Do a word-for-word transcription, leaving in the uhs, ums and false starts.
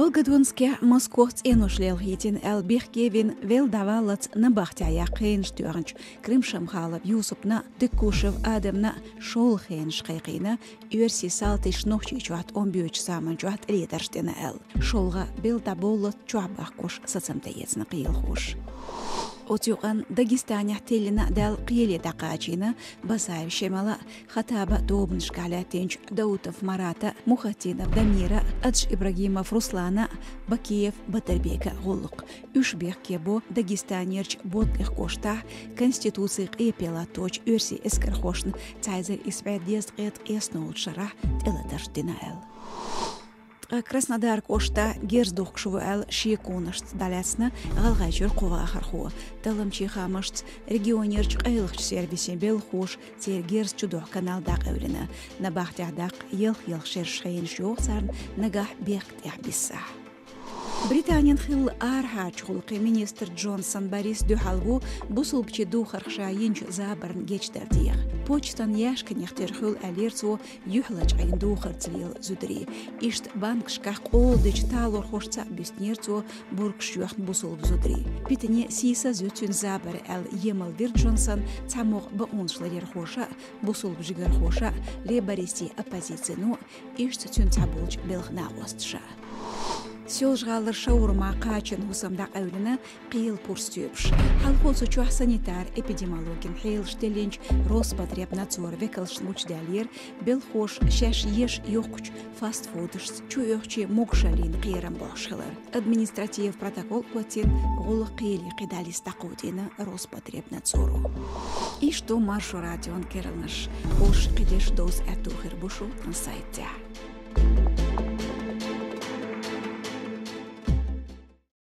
Волгодонскехь Москох цӀенош лелхийтина аьлла бехке вина велла дӀаваллалц набахтехь яккха хенаш тоьхначу Крымшамхалов Юсупна а, Дыккушев Адамна а шолгӀа хенаш кхайкхийна, оьрсийн салташа Нохчийчохь тӀом боьдучу заманчохь тӀелетарш дина аьлла. ШолгӀа белла дӀаболлалц чохь бахкош сацам тӀеэцна кхелахоша. Оцу юкъанна Дагестанехь тиллина а даьлла кхеле дӀакхачийна Басаев Шемала а, Хаттаба тобанашкахь лаьттинчу Даутов Марата а, Мухатдинов Дамира а, Адж Ибрагимов Руслана а, Бакиев Батырбека а гӀуллакх. Уьш бехке бо Дагестанерчу Ботлих кӀоштахь Конституцин къепе латточу оьрсийн эскархошна цхьа эзар исс бӀе дезткъе ткъайоьсналгӀачу шарахь тӀелатарш дина аьлла. Ткъа Краснодар кӀоштахь герз духкуш ву аьлла шеконашца дӀалаьцна ГӀалгӀайчуьра кху вахархо. Талламчийн хаамашца, регионерчу къайлахчу сервисийн белхахоша церан герз чудуху канал дӀакъевлина. Набахтехь даккха ялх-ялх шераш хенаш йогӀу царна нагахь бехк тӀехь биссахь. Британин хилла арахьарчу гӀуллакхийн министр Джонсон Борис дуьхьал ву бусулбачийн духарх ша йинчу забарна гечдар деха. Почтан яьшканех тера хуьлу аьллера цо юьхьлачкъийна духарца лела зударий. Иштта банкашкахь къола дечу талорхошца а буьстинера цо бургаш йоьхна бусулба зударий. Питане сийсаз ю цуьнан забар аьлла емал дира Джонсон цхьамогӀа бакъонаш ларъярхоша а, бусулба жигархоша а, лейбористийн оппозицино а, иштта цуьнан цхьаболчу белхан накъосташа а. Соьлжа-ГӀалара шаурма кхачанан хӀусам дӀакъевлина кхелан пурсатоьпаш. Хьалхо цу чохь санитар-эпидемиологин хьелаш теллинчу Роспотребнадзоран векалшна гучудаьллера белхахоша шаьш еш йохкучу фастфудашца чуоьхучийн могушаллин кхерам бохьуш хилар. Административ протокол а хӀоттийна, гӀуллакх кхеле кхидӀа листа дӀакховдийна Роспотребнадзоро. Иштта ду Маршо радион керланаш. Уьш кхидерш довза аьтту хир бу шун сайтехь.